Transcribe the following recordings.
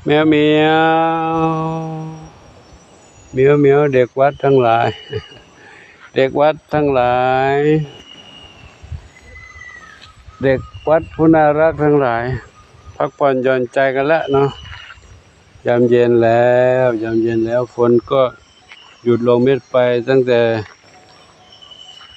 ແມວ ແມວ ແມວ ແມວ ເດັກວັດທັງຫຼາຍ ເດັກວັດທັງຫຼາຍ ເດັກວັດຜູ້ໜ້າຮັກທັງຫຼາຍ ພັກຜ່ອນຢ່ອນໃຈກັນລະເນາະ. ຍາມເຢັນແລ້ວ ຍາມເຢັນແລ້ວ ຝົນກໍຢຸດລົງເມັດໄປຕັ້ງແຕ່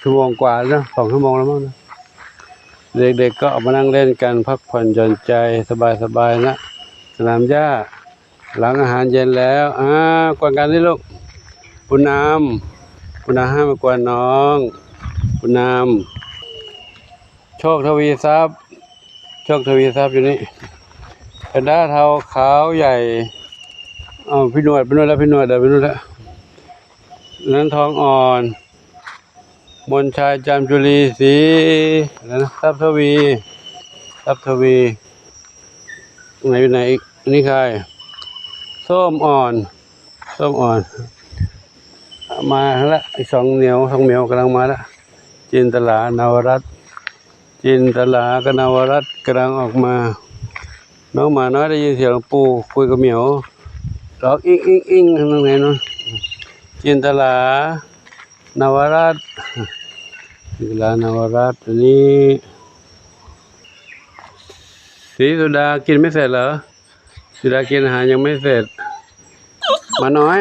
ຊົ່ວໂມງກວ່າແລ້ວເນາະ ສອງຊົ່ວໂມງແລ້ວມັ້ງເນາະ. ເດັກໆກໍອອກມານັ່ງເລ່ນກັນ ພັກຜ່ອນຢ່ອນໃຈສະບາຍໆນະ ສະໜາມຫຍ້າ ຫຼັງອາຫານເຢັນແລ້ວ. ອາ ກວນກັນນີ້ລູກ ບຸນນຳ ບຸນນຳ ຫ້າມມາກວນນ້ອງ ບຸນນຳ. ໂຊກທະວີຊັບ ໂຊກທະວີຊັບຢູ່ນີ້ ບັນດາເຖົ້າຂາວໃຫຍ່ ເອົາ ພີ່ໜວດ ພີ່ໜວດແລ້ວ ພີ່ໜວດແລ້ວ ພີ່ໜວດແລ້ວ ນັ້ນທອງອ່ອນ ມົນຊາຍ ຈາມຈຸລີ ສີ ອັນນັ້ນນະ ຊັບທະວີ ຊັບທະວີ ໄຫນຢູ່ໄຫນອີກ ນີ້ໃຄ ສົ້ມອ່ອນ ສົ້ມອ່ອນ ມາແລ້ວ ອີກສອງໜຽວ ສອງໝຽວກຳລັງມາແລ້ວ ຈິນຕະລາ ນະວະລັດ ຈິນຕະລາກັບນະວະລັດກຳລັງອອກມາ. ນ້ອງໝານ້ອຍໄດ້ຍິນສຽງຫຼວງປູ່ຄຸຍກັບໝຽວ ຮ້ອງອິ້ງໆໆ ທາງໃນນັ້ນ. ຈິນຕະລາ ນະວະລັດ ຈິນຕະລາ ນະວະລັດ ອັນນີ້ ສີສຸດາກິນໄມ່ເສັດເຫຼື? ສຸດາກິນອາຫານຍັງໄມ່ເສັດ. ໝານ້ອຍ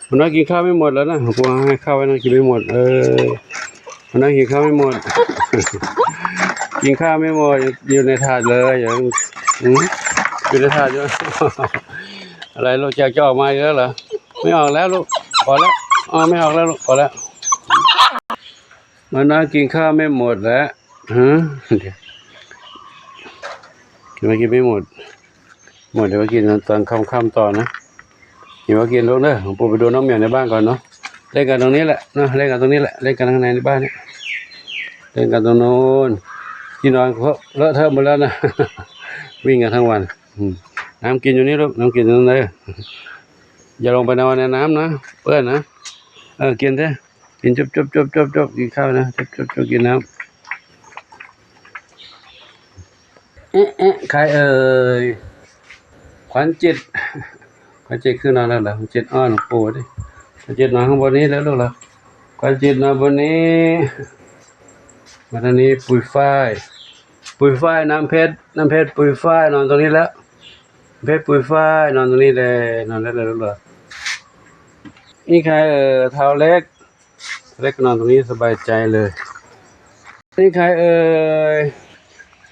ໝານ້ອຍກິນຂ້າວໄມ່ໝົດແລ້ວນະ ພວກເຮົາໃຫ້ຂ້າວໄວ້ນະ ກິນໄມ່ໝົດ. ເອີ ໝານ້ອຍກິນຂ້າວໄມ່ໝົດ ກິນຂ້າວໄມ່ໝົດ ຢູ່ໃນຖາດເລີຍ ຫືມ ຢູ່ໃນຖາດຢູ່. ອະໄລລູກ ຢາກຈະອອກມາອີກແລ້ວເຫຼື? ໄມ່ອອກແລ້ວລູກ ພໍແລ້ວ ອໍ ໄມ່ອອກແລ້ວລູກ ພໍແລ້ວ. ໝານ້ອຍກິນຂ້າວໄມ່ໝົດແລ້ວ ຫືມ ກິນໄມ່ ກິນໄມ່ໝົດ ໝົດແລ້ວໄປກິນຕອນຄ່ຳໆຕໍ່ນະ. ກິນບໍ່ກິນລູກເດີ ປູໄປດູນ້ອງໝຽວໃນບ້ານກ່ອນເນາະ. ເລ່ນກັນຕົງນີ້ແຫຼະເນາະ ເລ່ນກັນຕົງນີ້ແຫຼະ ເລ່ນກັນຂ້າງໃນໃນບ້ານນີ້ ເລ່ນກັນຕົງໂນ້ນ. ທີ່ນອນເລາະເທາະໝົດແລ້ວນະ ວິ່ງກັນທັງວັນ. ອືມ ນ້ຳກິນຢູ່ນີ້ລູກ ນ້ຳກິນຢູ່ນັ້ນເດີ ຢ່າລົງໄປນອນໃນນ້ຳນະ ເປື້ອນນະ. ເອີ ກິນເດີ ກິນຈຸບໆໆໆ ກິນຂ້າວນະ ຈຸບໆໆ ກິນນ້ຳ. ເອະ ເອະ ໃຄເອີຍ? ຂວັນຈິດ ຂວັນຈິດຄືນອນແລ້ວເຫຼື? ຂວັນຈິດອ້ອນປູເດ້ ຂວັນຈິດນອນຂ້າງບົນນີ້ເດີລູກເດີ. ຂວັນຈິດນອນບົນນີ້ ມາທາງນີ້ ປຸຍຝ້າຍ ປຸຍຝ້າຍ ນ້ຳເພັດ ນ້ຳເພັດ ປຸຍຝ້າຍ ນອນຕົງນີ້ແຫຼະ ເພັດ ປຸຍຝ້າຍ ນອນຕົງນີ້ແຫຼະ ນອນໄດ້ແລ້ວລູກເດີ. ນີ້ໃຄເອີຍ? ທ້າວເລັກ ເລັກນອນຕົງນີ້ສະບາຍໃຈເລີຍ. ນີ້ໃຄເອີຍ?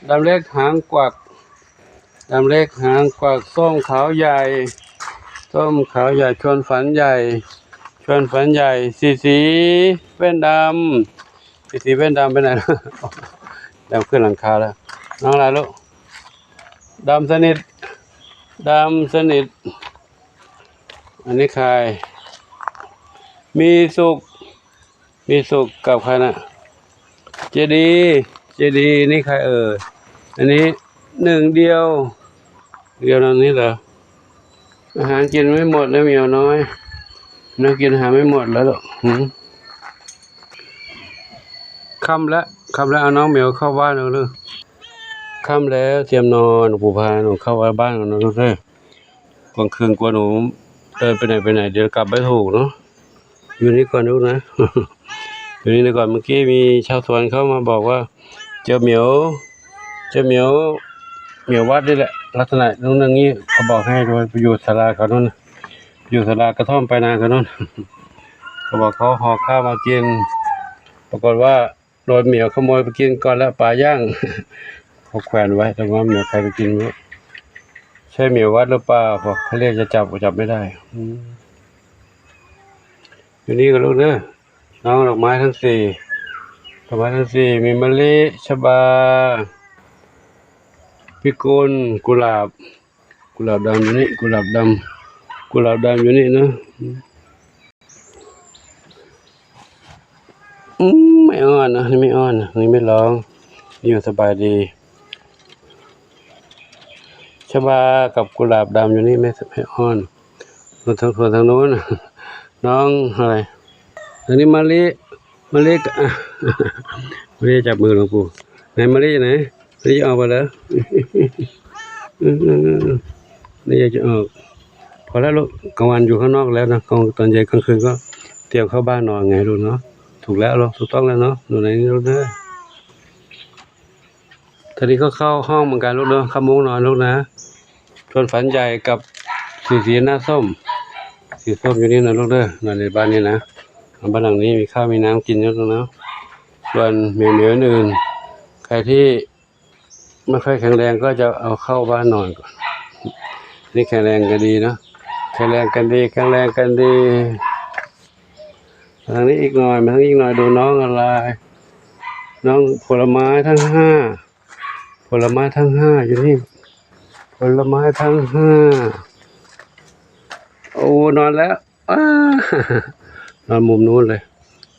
ດຳເລັກຫາງກວັກ ດຳເລັກຫາງກວັກ ສົ້ມຂາວໃຫຍ່ ສົ້ມຂາວໃຫຍ່ ຊວນຝັນໃຫຍ່ ຊວນຝັນໃຫຍ່. ສີສີແວ່ນດຳ ສີສີແວ່ນດຳໄປໄຫນ? ດຳຂຶ້ນຫຼັງຄາແລ້ວ. ນ້ອງລາລູກ ດຳສະໜິດ ດຳສະໜິດ. ອັນນີ້ໃຄ? ມີສຸກ ມີສຸກກັບໃຄນະ? ເຈດີ ເຈດີ. ນີ້ໃຄເອີຍ? ອັນນີ້ໜຶ່ງດຽວ ດຽວນັ້ນນີ້ເຫຼື? ອາຫານກິນໄມ່ໝົດແລ້ວໝຽວນ້ອຍ ນ້ອງກິນອາຫານໄມ່ໝົດແລ້ວລູກ. ຫືມ ຄ່ຳແລ້ວ ຄ່ຳແລ້ວ ເອົານ້ອງໝຽວເຂົ້າບ້ານເອົາເດີ. ຄ່ຳແລ້ວ ຕຽມນອນ ປູພານ້ອງເຂົ້າບ້ານກ່ອນເດີລູກເດີ. ກວາງຄືນກວາງໜູເດີນໄປໄຫນໄປໄຫນ ດຽວກັບບໍ່ຖືກເນາະ. ຢູ່ນີ້ກ່ອນລູກນະ ຢູ່ນີ້ກ່ອນ. ເມື່ອກີ້ມີຊາວສວນເຂົ້າມາບອກວ່າ ເຈີໝຽວ ເຈີໝຽວ ໝຽວວັດນີ້ແຫຼະ ລັກສະນະນັ້ນນີ້. ເຂົາບອກໃຫ້ໄປຢູ່ສາລາເຂົານັ້ນ ຢູ່ສາລາກະທ່ອມປາຍນາເຂົານັ້ນ. ເຂົາບອກເຂົາຫໍ່ເຂົ້າມາກິນ ປາກົດວ່າ ໂດນໝຽວຂະໂມຍໄປກິນກ່ອນແລ້ວ ປາຍ່າງ ເຂົາແຂວນໄວ້ ແຕ່ວ່າໝຽວໃຜໄປກິນ ບໍ່ ໃຊ່ໝຽວວັດຫຼືເປົ່າ ເຂົາເລີຍຈະຈັບ ຈັບໄມ່ໄດ້. ອືມ ຢູ່ນີ້ກໍລູກເດີ ນ້ອງດອກໄມ້ທັງສີ່ ດອກໄມ້ທັງສີ່ ມີມະລິ ຊະບາ ພິກຸນ ກຸຫຼາບ. ກຸຫຼາບດຳຢູ່ນີ້ ກຸຫຼາບດຳ ກຸຫຼາບດຳຢູ່ນີ້ເນາະ. ອືມ ໄມ້ອ່ອນນະ ນີ້ໄມ້ອ່ອນນະ ນີ້ໄມ້ລອງ ຢູ່ສະບາຍດີ. ຊະບາກັບກຸຫຼາບດຳຢູ່ນີ້ ໄມ້ ໄມ້ອ່ອນ. ສ່ວນທາງ ສ່ວນທາງໂນ້ນ ນ້ອງອະໄລ ອັນນີ້ມະລິ ມະລິ ມະລິຈັບມືຫຼວງປູ່ ໄໝມະລິ ໄໝມະລິ ອອກມາເດີ. ອືມ ນີ້ຢາກຈະອອກ ພໍແລ້ວລູກ, ກາງວັນຢູ່ຂ້າງນອກແລ້ວນະ, ກາງ ຕອນເຢັນກາງຄືນກໍຕຽມເຂົ້າບ້ານນອນໄງລູກເນາະ. ຖືກແລ້ວລູກ, ຖືກຕ້ອງແລ້ວເນາະ, ຢູ່ໃນນີ້ລູກເດີ. ຕອນນີ້ກໍເຂົ້າຫ້ອງເໝືອນກັນລູກເດີ, ເຂົ້າມຸ້ງນອນລູກນະ. ສ່ວນຝັນໃຫຍ່ກັບສີ ສີໜ້າສົ້ມ, ສີສົ້ມຢູ່ນີ້ນະລູກເດີ, ນອນໃນບ້ານນີ້ນະ. ບ້ານຫຼັງນີ້ມີເຂົ້າມີນ້ຳກິນຢູ່ລູກເນາະ. ສ່ວນແມວໆອື່ນໆ ໃຄທີ່ ບໍ່ຄ່ອຍແຂງແຮງກໍຈະເອົາເຂົ້າບ້ານນອນກ່ອນ. ນີ້ແຂງແຮງກັນດີເນາະ, ແຂງແຮງກັນດີ, ແຂງແຮງກັນດີ. ທາງນີ້ອີກໜ້ອຍ, ມາທາງນີ້ອີກໜ້ອຍ, ດູນ້ອງອາລາຍ, ນ້ອງຜົນລະໄມ້ທັງຫ້າ, ຜົນລະໄມ້ທັງຫ້າຢູ່ນີ້, ຜົນລະໄມ້ທັງຫ້າ. ໂອ້ ນອນແລ້ວ. ອ້າ ນອນມຸມນູ້ນເລີຍ,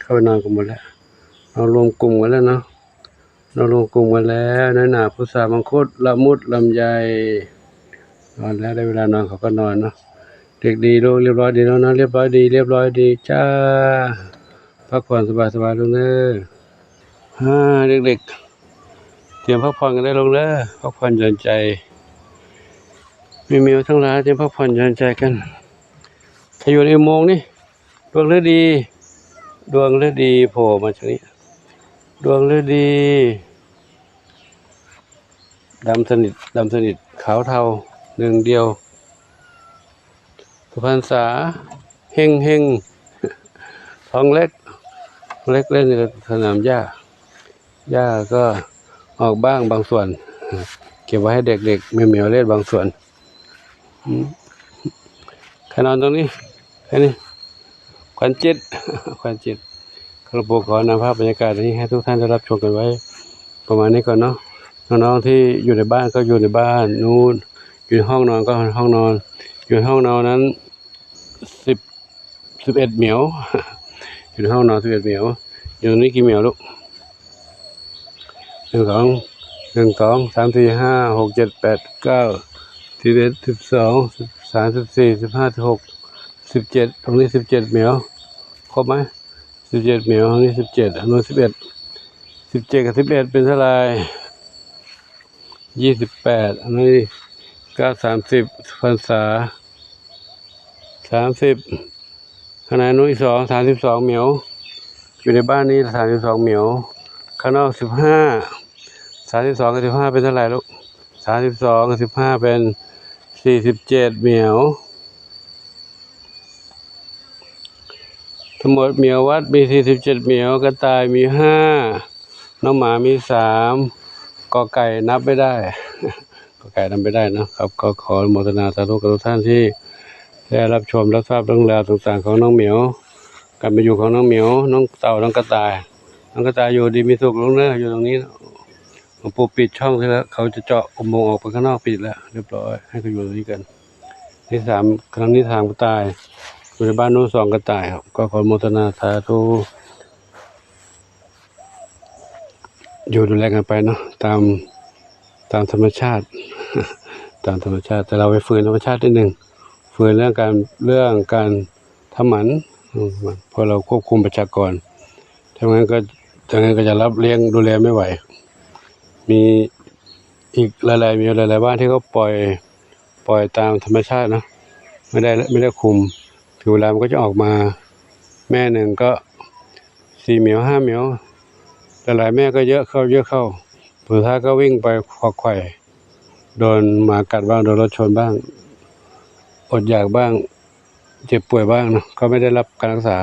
ເຂົ້າໄປນອນກັນໝົດແລ້ວ. ນອນລວມກຸ່ມກັນແລ້ວເນາະ, ນອນລວມກຸ່ມກັນແລ້ວ. ນ້ອຍໜາ ພຸດສາ ມັງຄຸດ ລະມຸດ ລຳໄຍ ນອນແລ້ວ, ໄດ້ເວລານອນເຂົາກໍນອນເນາະ. ເດັກດີລູກ, ລຽບຮ້ອຍດີເນາະ, ນອນລຽບຮ້ອຍດີ, ລຽບຮ້ອຍດີຈ້າ. ພັກຜ່ອນສະບາຍໆລູກເດີ. ອາ ເດັກໆ ຕຽມພັກຜ່ອນກັນໄດ້ລູກເດີ, ພັກຜ່ອນຢ່ອນໃຈ. ແມ່ແມວທັງຫຼາຍ ຕຽມພັກຜ່ອນຢ່ອນໃຈກັນ. ໃຜຢູ່ໃນອຸໂມງນີ້? ດວງລືດີ, ດວງລືດີໂຜມາຈາກນີ້, ດວງລືດີ ດຳສະໜິດ, ດຳສະໜິດ, ຂາວເທົາ ໜຶ່ງດຽວ. ສຸພັນສາ ເຮັງໆ ທອງເລັກ, ທອງເລັກເຫຼັ້ນຢູ່ສະໜາມຫຍ້າ. ຫຍ້າກໍອອກບ້າງບາງສ່ວນ ເກັບໄວ້ໃຫ້ເດັກໆ ແມ່ແມວເຫຼັ້ນບາງສ່ວນ. ອືມ ໃຜນອນຕົງນີ້? ໃຜນີ້? ຂວັນຈິດ, ຂວັນຈິດ. ກໍລະບົກ ຂໍນຳພາບບັນຍາກາດນີ້ໃຫ້ທຸກທ່ານໄດ້ຮັບຊົມກັນໄວ້ປະມານນີ້ກ່ອນເນາະ. ນ້ອງໆທີ່ຢູ່ໃນບ້ານກໍຢູ່ໃນບ້ານນູ້ນ, ຢູ່ໃນຫ້ອງນອນກໍຫ້ອງນອນ, ຢູ່ໃນຫ້ອງນອນນັ້ນ ສິບ ສິບເອັດໝຽວ, ຢູ່ໃນຫ້ອງນອນສິບເອັດໝຽວ. ຢູ່ນີ້ກີ່ໝຽວລູກ? ໜຶ່ງ ສອງ ໜຶ່ງ ສອງ ສາມ ສີ່ ຫ້າ ຫົກ ເຈັດ ແປດ ເກົ້າ ສິບເອັດ ສິບສອງ ສິບສາມ ສິບສີ່ ສິບຫ້າ ສິບຫົກ ສິບເຈັດ. ຕົງນີ້ສິບເຈັດໝຽວ, ຄົບໄໝ? ສິບເຈັດໝຽວ. ອັນນີ້ສິບເຈັດ, ອັນນັ້ນສິບເອັດ. ສິບເຈັດກັບສິບເອັດເປັນເທົ່າໃດ? ຍີ່ສິບແປດ. ອັນນີ້ເກົ້າ ສາມສິບ, ພັນສາ ສາມສິບ. ຂ້າງໃນໜ່ວຍສອງ ສາມສິບສອງໝຽວ, ຢູ່ໃນບ້ານນີ້ສາມສິບສອງໝຽວ, ຂ້າງນອກສິບຫ້າ. ສາມສິບສອງກັບສິບຫ້າເປັນເທົ່າໃດລູກ? ສາມສິບສອງກັບສິບຫ້າເປັນສີ່ສິບເຈັດໝຽວ. ທັງໝົດໝຽວວັດມີສີ່ສິບເຈັດໝຽວ, ກະຕ່າຍມີຫ້າ, ນ້ອງໝາມີສາມ, ກອໄກ່ນັບໄມ່ໄດ້, ກອໄກ່ນັບໄມ່ໄດ້ເນາະ. ຄັບ ກໍຂໍອະນຸໂມທະນາສາທຸກັບທຸກທ່ານທີ່ໄດ້ຮັບຊົມຮັບຊາບເລື່ອງລາວຕ່າງໆຂອງນ້ອງໝຽວ, ການເປັນຢູ່ຂອງນ້ອງໝຽວ, ນ້ອງເຕົ່າ, ນ້ອງກະຕ່າຍ. ນ້ອງກະຕ່າຍຢູ່ດີມີສຸກລູກເດີ, ຢູ່ຕົງນີ້ ປູກປິດຊ່ອງທີ່ແລ້ວ, ເຂົາຈະເຈາະອຸໂມງອອກໄປຂ້າງນອກ, ປິດແລ້ວ ຮຽບຮ້ອຍ, ໃຫ້ເຂົາຢູ່ຕົງນີ້ກັນ. ນີ້ສາມ ຄັ້ງນີ້ສາມກະຕ່າຍ, ຢູ່ໃນບ້ານໂນ້ນສອງກະຕ່າຍ. ຄັບ ກໍຂໍອະນຸໂມທະນາສາທຸ, ຢູ່ດູແລກັນໄປເນາະ ຕາມ ຕາມທຳມະຊາດ, ຕາມທຳມະຊາດ. ແຕ່ເຮົາໄປຝືນທຳມະຊາດນິດໜຶ່ງ, ຝືນເລື່ອງການ ເລື່ອງການທຳໝັນ, ເພາະເຮົາຄວບຄຸມປະຊາກອນ, ທາງນັ້ນກໍ ທາງນັ້ນກໍຈະຮັບລ້ຽງດູແລໄມ່ໄຫວ. ມີອີກຫຼາຍໆ ມີຫຼາຍໆບ້ານທີ່ເຂົາປ່ອຍ ປ່ອຍຕາມທຳມະຊາດເນາະ, ໄມ່ໄດ້ ໄມ່ໄດ້ຄຸມ, ເຖິງເວລາມັນກໍຈະອອກມາ. ແມ່ໜຶ່ງກໍສີ່ໝຽວ ຫ້າໝຽວ, ຫຼາຍໆແມ່ກໍເຍາະເຂົ້າ ເຍາະເຂົ້າ, ສຸດທ້າຍກໍວິ່ງໄປຂວັກໄຂວ່, ໂດນໝາກັດບ້າງ, ໂດນລົດຊົນບ້າງ, ອົດຢາກບ້າງ, ເຈັບປ່ວຍບ້າງເນາະ, ກໍໄມ່ໄດ້ຮັບການຮັກສາ.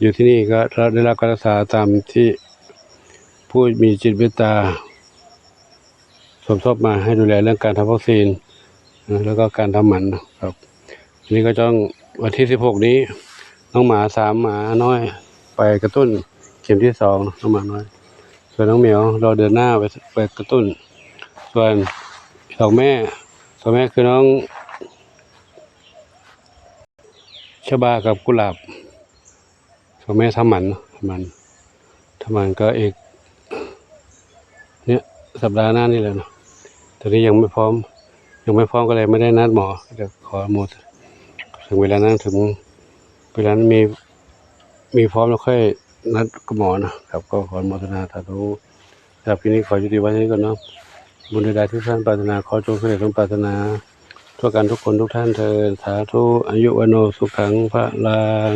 ຢູ່ທີ່ນີ້ກໍໄດ້ຮັບການຮັກສາຕາມທີ່ຜູ້ມີຈິດເມດຕາ ສົມທົບມາໃຫ້ດູແລເລື່ອງການທຳວັກຊີນ ແລ້ວກໍການທຳໝັນເນາະ. ຄັບ ອັນນີ້ກໍຕ້ອງ ວັນທີສິບຫົກນີ້ ນ້ອງໝາສາມ ໝານ້ອຍໄປກະຕຸ້ນເຂັມທີສອງເນາະ, ນ້ອງໝານ້ອຍ. ສ່ວນນ້ອງໝຽວລໍເດືອນໜ້າໄປ ໄປກະຕຸ້ນ. ສ່ວນສອງແມ່ ສອງແມ່ຄືນ້ອງ ຊະບາກັບກຸຫຼາບ ສອງແມ່ທຳໝັນເນາະ, ທຳໝັນ ທຳໝັນກໍອີກ ເນີ້ຍ ສັບດາໜ້ານີ້ແຫຼະເນາະ. ຕອນນີ້ຍັງໄມ່ພ້ອມ ຍັງໄມ່ພ້ອມກໍເລີຍໄມ່ໄດ້ນັດໝໍ. ກໍຂໍໂມ ເຖິງເວລານັ້ນ ເຖິງເວລານັ້ນມີ ມີພ້ອມແລ້ວຄ່ອຍນັດກັບໝໍເນາະ. ຄັບ ກໍຂໍອະນຸໂມທະນາສາທຸ. ສຳລັບຄລິບນີ້ຂໍຍຸຕິໄວ້ເທົ່ານີ້ກ່ອນເນາະ. ບຸນໃດໆທີ່ທ່ານປາດຖະໜາ ຂໍຈົ່ງສຳເລັດສົມປາດຖະໜາ. ທົ່ວກັນທຸກຄົນທຸກທ່ານເທີ້ນ ສາທຸ ອາຍຸ ວັນໂນ ສຸຂັງ ພະລັງ.